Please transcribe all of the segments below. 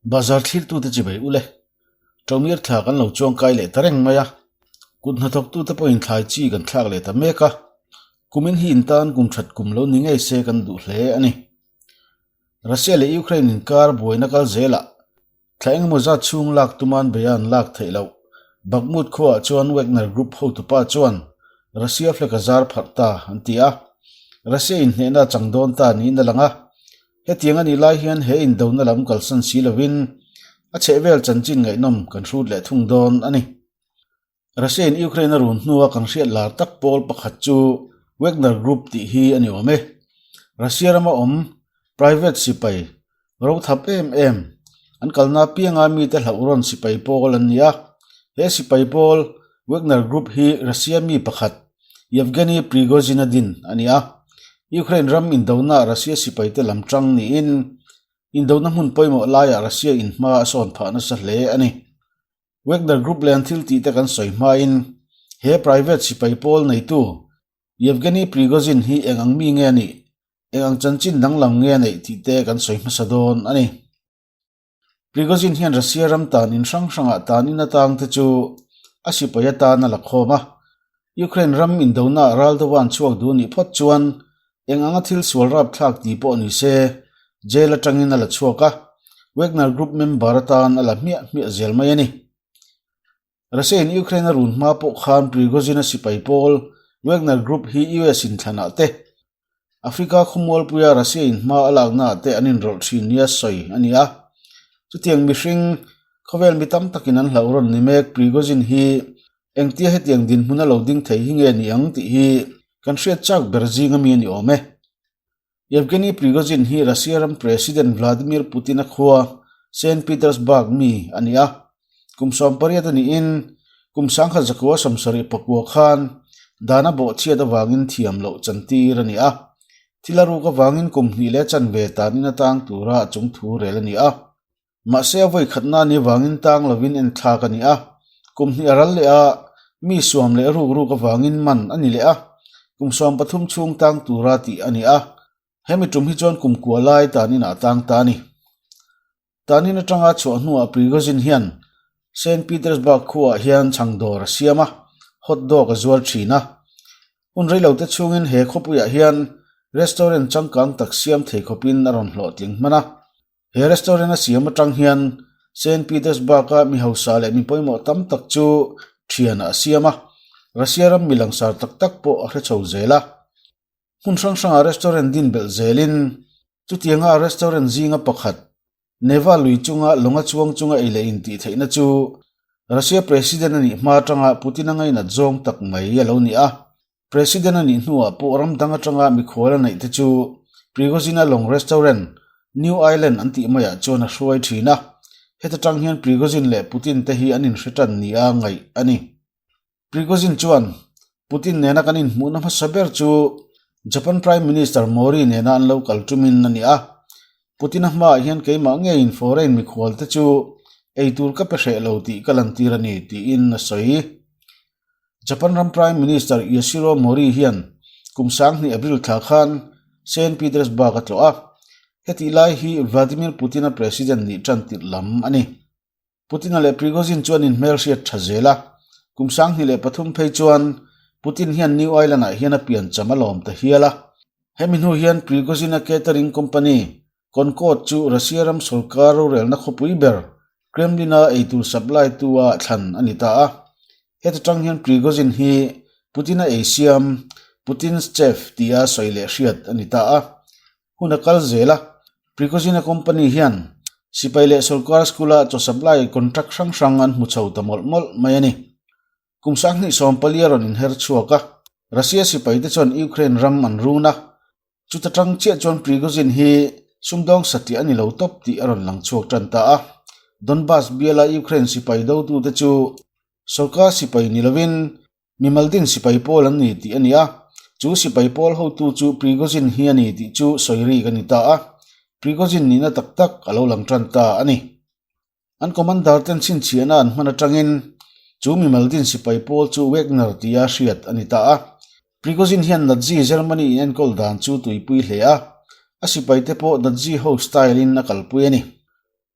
Bazar thlirtute chibai ule. Ṭomir thla kan lo chuangkai leh ta reng mai a, kut hnathawktute pawhin thlai chi kan thlak leh ta mek a, kumin hi intan kum that kum lo ni ngei se kan duh hle a ni. Russia leh Ukraine inkar buaina kal zelah thla engemaw zat chhung lak tuman beia an lak theih loh. Bakhmut khuaah chuan Wagner Group hotupa chuan Russia flag a zar pharh ta an ti a, Russia inhnehna a chang dawn ta niin a lang a. Hetiang a nih lai hian he indona lam kalsan si lovin a chhehvel chanchin ngaihnawm kan hrut leh thung dawn a ni. Russia in Ukraine a run hnua kan hriat lar tak pawl pakhat chu Wagner Group tih hi a ni awm e. Russia rama awm private sipai rothap em em an kalna pianga mite hlauh rawn sipai pawl an ni a. He sipai pawl Wagner Group hi Russia mi pakhat Yevgeny Prigozhin a din a ni a. Ukraine ram indona Russia sipaite lam tang niin indona hmun pawimawh laiah Russia in hma a sawn phah nasa hle a ni. Wagner Group leh an thil tihte kan sawi hmain he private sipai pawl neitu Yevgeny Prigozhin hi eng ang mi nge a nih, eng ang chanchin danglam nge a neih tihte kan sawi hmasa dawn a ni. Prigozhin hian Russia ram tan in hrang hrangah tan in atang te chu a sipai atan a la khawm a, Ukraine ram indonaah ral deuha an chhuak duh nih phawt chuan eng anga thil sual rapthlak tih pawh ni se jail atangin a la chhuak a, Wagner Group member atan a la hmiah hmiah zel mai a ni. Russia in Ukraine a run hma pawh khan Prigozhin-a sipai pawl Wagner Group hi US inthlanah te, Africa khawmualpuia Russia in hma a laknaah te an inrawlh thin nia sawi a ni a. Chutiang mihring khawvel mi tam takin an hlauh rawn ni mek Prigozhin hi engtia hetiang dinhmun a lo ding thei hi nge ni ang tih hi kan hriat chak ber zinga mi a ni awm e. Yevgeny Prigozhin hi Russia ram President Vladimir Putin-a khua Saint Petersburg mi a ni a. Kum 18 a niin kum 1974 khan dana bawhchhiat avangin thiam loh chantir a ni a. Thil a ruk avangin kum hnih leh chanve tanin a tang tura a chung thu rel a ni a. Mahse a vawi khatna ni avangin tang lovin enthlak a ni a. Kum hnih a ral leh a, mi suam leh ruk ruk avangin man a ni leh a. Kum 13 chhung tang tura tih a ni a. Hemi tum hi chuan kum kua lai tanin a tang ta a ni. Tanin atanga chhuah hnuah Prigozhin hian Saint Petersburg khuaah hian chhang dawr a siam a, hot dog a zuar thin a. Hun reilote chhungin he khawpuiah hian restaurant changkang tak siam thei khawpin a rawn hlawhtling hman a. He restaurant a siam atang hian Saint Petersburg-a mi hausa leh mi pawimawh tam tak chu thianah a siam a, Russia ram mi langsar tak tak pawh a hre chho zel a. Hmun hrang hrangah restaurant din belh zelin chutianga restaurant zinga pakhat Neva lui chunga lawnga chuang chunga ei leh intih theihna chu Russia President a nih hma atanga Putin a ngainat zawng tak mai a lo ni a. President a nih hnuah pawh ram dang atanga mikhual a neih te chu Prigozhin-a lawng restaurant New Island an tih maiah chuan a hruai thin a. Heta tang hian Prigozhin leh Putin te hi an inhre tan nia ngaih a ni. Prigozhin chuan Putin nena kan inhmuhna hmasa ber chu Japan Prime Minister Mori nena an lo kal tumin a ni a. Putin-a hmaah hian keimah ngeiin foreign mikhualte chu eitur ka pe hreh lo tih ka lantir a ni, tiin a sawi. Japan ram Prime Minister Yoshiro Mori hian kum 2000 April thla khan Saint Petersburg a tlawh a, hetih lai hi Vladimir Putin-a president nih tan tirh lam a ni. Putin-a leh Prigozhin chuan inhmelhriat tha zel a, kum 2003 phei chuan Putin hian New Island-ah hian a piancham a lawm ta hial a. Hemi hnu hian Prigozhin-a catering company Concord chu Russia ram sawrkar rorelna khawpui ber Kremlin-a eitur supply tu-a thlan a ni ta a. Heta tang hian Prigozhin hi Putin-a ei siam Putin's Chef tia sawi leh hriat a ni ta a. Hun a kal zel a, Prigozhin-a company hian sipai leh sawrkar school-a chaw supply contract hrang hrang an hmu chho ta mawlh mawlh mai a ni. Kum 2014 a rawn inher chhuak a, Russia sipaite chuan Ukraine ram an run a, chuta tang chiah chuan Prigozhin hi sumdawng satliah a ni lo tawp tih a rawn lang chhuak tan ta a. Donbas biala Ukraine sipai dotute chu sawrkar sipai ni lovin Mimaldin sipai pawl an ni tih a ni a, chu sipai pawl hotu chu Prigozhin hi a ni tih chu sawi rik a ni ta a, Prigozhin nihna tak tak a lo lang tan ta a ni. An commander ten chhinchhiahna an hman atangin chu Mimaldin sipai pawl chu Wagner tia hriat a ni ta a. Prigozhin hian Nazi Germany in enkawl dan chu tuipui hle a, a sipaite pawh Nazi ho style in a kalpui a ni.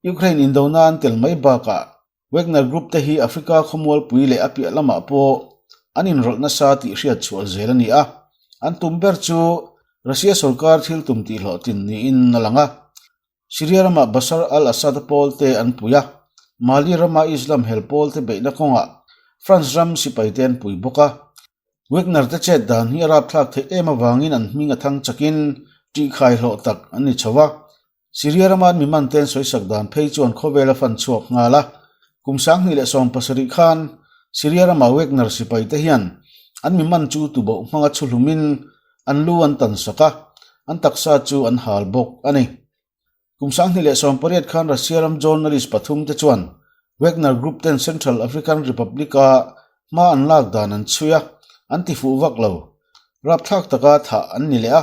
Ukraine indona an tel mai bakah Wagner Group te hi Africa khawmualpui leh a piah lamah pawh an inrawlh nasa tih hriat chhuah zel a ni a. An tum ber chu Russia sorkar thil tum tih hlawhtlin niin a lang a. Syria ramah Bashar al-Assad-a pawl te an pui a, Mali rama Islam hel pawl te beihna kawngah France ram sipai te an pui bawk a. Wagner te chet dan hi a rapthlak theih em avangin an hming a thang chakin ṭihkhai hlawh tak an ni chho a. Syria rama an mi man ten sawisak dan phei chuan khawvel a fan chhuak nghal a. Kum 2017 khan Syria rama Wagner sipai te hian an mi man chu tuboh hmanga chhu hlumin an lu an tan sak a, an taksa chu an hal bawk a ni. Kum 2018 khan Russia ram journalist pathum te chuan Wagner Group ten Central African Republic-a hma an lak dan an chhui a, an ti fuh vak lo. Rapthlak taka thah an ni leh a,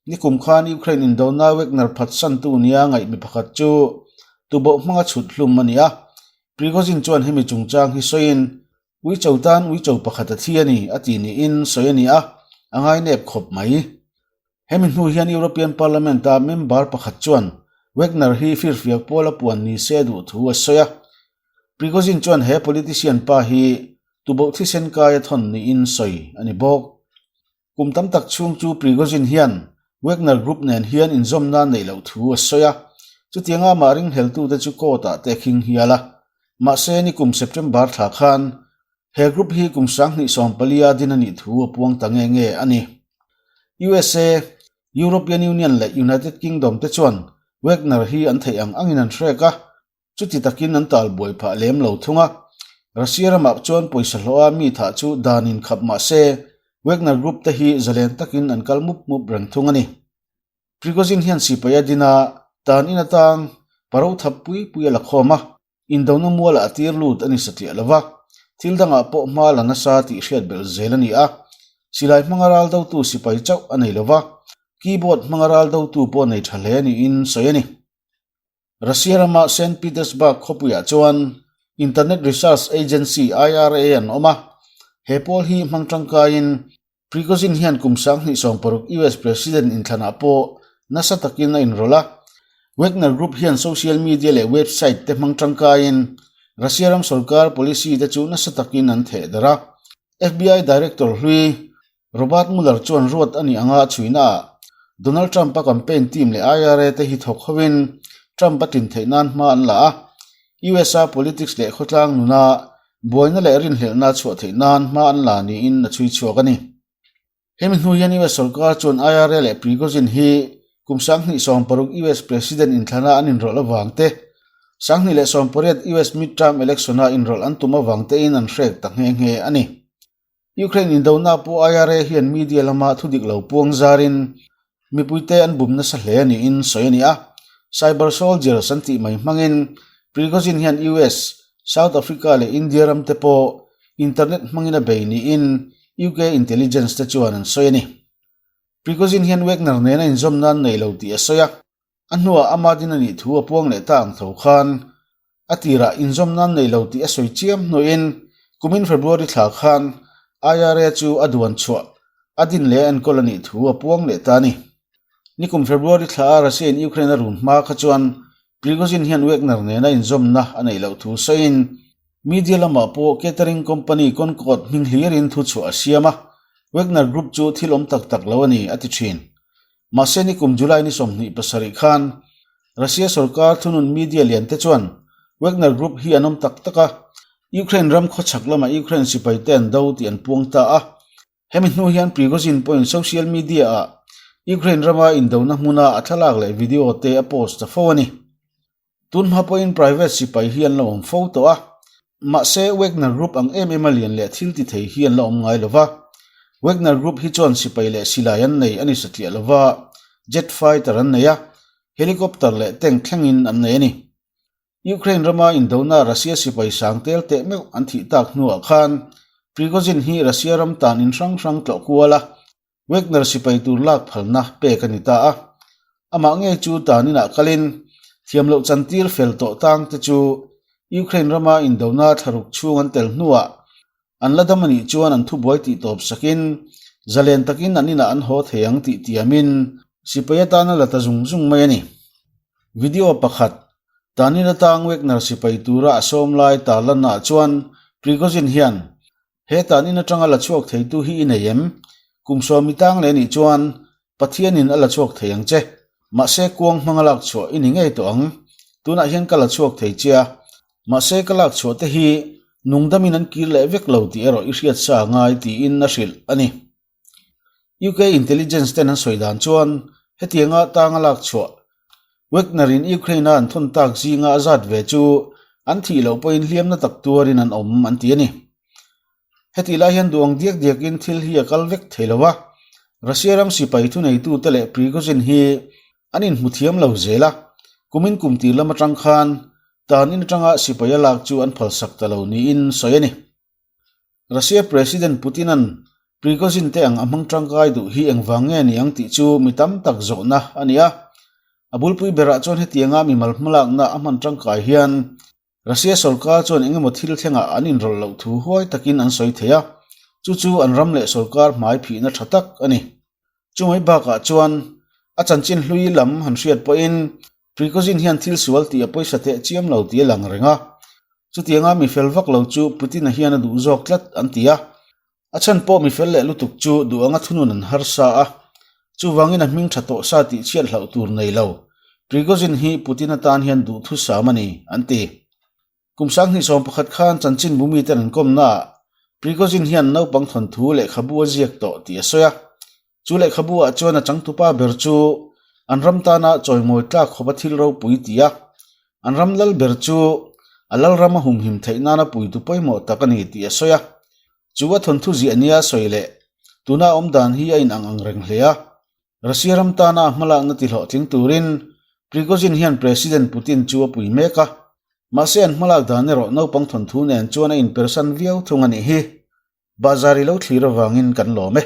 nikum khan Ukraine indona Wagner phatsantu nia ngaih mi pakhat chu tuboh hmanga chhut hlum a ni a. Prigozhin chuan hemi chungchang hi sawiin, Uicho tan uicho pakhat a thi a ni, a ti niin sawi a ni a, a ngainep khawp mai. Hemi hnu hian European Parliament-a member pakhat chuan Wagner hi firfiak pawl a puan ni se duh thu a sawi a. Prigozhin chuan he politician pa hi tuboh thisen kai a thawn niin sawi a ni bawk. Kum tam tak chhung chu Prigozhin hian Wagner Group nen hian inzawmna neih loh thu a sawi a, chutianga amah ringhleltute chu court-ah te a khing hial a. Mahse, nikum September thla khan He group hi kum 2014 a din a nih thu a puang ta nge nge a ni. USA, European Union leh United Kingdom te chuan Wagner hi an theih ang angin an hrek a, chuti takin an tal buai phah lem lo thung a. Russia ramah chuan pawisa hlawha mi thah chu danin khap mah se, Wagner group te hi zalen takin an kal mup mup reng thung a ni. Prigozhin hian sipai a din a, tan in atang paro thap pui pui a la khawm a. Indona mualah a tir lut a ni satliah lo va, thil dangah pawh hma la nasa tih hriat belh zel a ni a. Silai hmanga ral dotu sipai chauh a nei lo va, keyboard hmanga ral dotu pawh nei tha hle niin sawi a ni. Russia rama Saint Petersburg khawpuiah chuan Internet Research Agency, IRA, an awm a, he pawl hi hmang tangkaiin Prigozhin hian kum 2016 US President inthlanah pawh nasa takin a inrawlh a. Wagner Group hian social media leh website te hmang tangkaiin Russia ram sorkar policy te chu nasa takin an theh darh a. FBI Director hlui Robert Mueller chuan ruat a nih anga a chhuinaah Donald Trump-a campaign team leh IRA te hi thawk hovin Trump a tlin theih nan hma an la a. US-a politics leh khawtlang nuna Buaina leh rinhlelhna a chhuah theih nan hma an la niin a chhui chhuak a ni. Hemi hnu hian US sorkar chuan IRA leh Prigozhin hi kum 2016 US President inthlana an inrawlh avang te, 2018 US Midterm Election-a inrawlh an tum avang tein an hrek ta nghe nghe a ni. Ukraine indona pawh IRA hian media lama thudik lo puang zarin mipuite an bum nasa hle niin sawi a ni a. Cyber soldiers an tih mai hmangin Prigozhin hian US, South Africa leh India ram te pawh internet hmangin a bei niin UK intelligence te chuan an sawi a ni. Prigozhin hian Wagner nena inzawm nan nei lo tih a sawi a. A hnuah ama din a nih thu a puang leh ta ang tho khan a tirah inzawm nan nei lo tih a sawi chiam hnuin kumin February thla khan IRA chu a duan chhuah a din leh a enkawl a nih thu a puang leh ta a ni. Nikum February thla a Russia in Ukraine a run hma kha chuan Prigozhin hian Wagner nena inzawmna a neih loh thu sawiin media lamah pawh catering company Concord hming hlirin thuchhuah a siam a, Wagner Group chu thil awm tak tak lo a ni a ti thin. Mahse nikum July ni 27 khan Russia sorkar thunun media lian te chuan Wagner Group hi an awm tak tak a, Ukraine ram khawchhak lama Ukraine sipai te an do tih an puang ta a. Hemi hnu hian Prigozhin pawhin social media ah Ukraine rama indona hmuna a thlalak leh video te a post ta fo a ni. Tun hma pawhin private sipai hi an la awm fo tawh a, mahse Wagner Group ang em em a lian leh thil ti thei hi an la awm ngai lo va. Wagner Group hi chuan sipai leh silai an nei a ni satliah lo va, jet fighter an nei a, helicopter leh tank thlengin an nei a ni. Ukraine rama indona Russia sipai sang tel teh meuh an thih tak hnuah khan Prigozhin hi Russia ram tan in hrang hrang tlawh kual a, Wagner sipai tur lak phalna pek a ni ta a. Amah ngei chu tan inah kalin thiam loh chantir fel tawh tang te chu Ukraine rama indona thlaruk chhung an tel hnuah an la dam a nih chuan an thubuai tih tawp sakin zalen takin an inah an haw thei ang tih tiamin sipai atana la ta zung zung mai a ni. Video pakhat. Tanin atang Wagner sipai tura a sawm lai tarlannaah chuan Prigozhin hian, He tanin atanga la chhuak theitu hi i nei em? Kum sawmi tang leh nih chuan Pathianin a la chhuak thei ang che. Mahse kuang hmanga lak chhuah i ni ngei tawh ang. Tunah hian ka la chhuak thei che a. Mahse ka lak chhuah te hi nungdamin an kir leh vek lo tih erawh i hriat sa a ngai tiin a hrilh a ni. UK intelligence ten an sawi dan chuan hetianga tanga lak chhuah Wagner-in Ukraine-a an thawn tak zinga a zat ve chu an thih loh pawhin hliamna tak tuarin an awm an ti a ni. Hetih lai hian duh ang diak diakin thil hi a kal vek thei lo a, Russia ram sipai thuneitute leh Prigozhin hi an inhmu thiam lo zel a, kumin kum tir lam atang khan tan in atanga sipai a lak chu an phalsak ta lo niin sawi a ni. Russia President Putin-a'n Prigozhin te ang a hmang tangkai duh hi engvang nge ni ang tih chu mi tam tak zawhna a ni a, a bulpui berah chuan hetianga mimal hmalakna a hman tangkai hian Russia sorkar chuan eng emaw thil thlengah an inrawlh loh thu huai takin an sawi thei a, chu chu an ram leh sorkar hmai phihna tha tak a ni. Chumai bakah chuan a chanchin hlui lam han hriat pawhin Prigozhin hian thil sual tih a pawisa teh chiam lo tih a lang reng a, chutianga mi fel vak lo chu Putin-a hian a duh zawk tlat an ti a. A chhan pawh mi fel leh lutuk chu duh anga thunun an harsa a, chuvangin a hming tha tawh sa tih chhiat hlauh tur nei lo. Prigozhin hi Putin atan hian duhthusam a ni, an ti. Kum 2011 khan chanchinbu miten an kawmnaah Prigozhin hian naupang thawnthu lehkhabu a ziak tawh tih a sawi a. Chu lehkhabu ah chuan a changtupa ber chu an ram tana chawimawi tlak khawpa thil ropui ti a, an ram lal ber chu a lal ram a humhim theih nana puitu pawimawh tak a ni tih a sawi a. Chu a thawnthu ziah nia sawi leh tuna awm dan hi a inang ang reng hle a. Russia ram tana hmalakna tihlawhtling turin Prigozhin hian President Putin chu a pui mek a, mahse an hmalak dan erawh naupang thawnthu nen chuan a inpersan viau thung a nih hi. Bahzar i lo thlir avangin kan lawm e.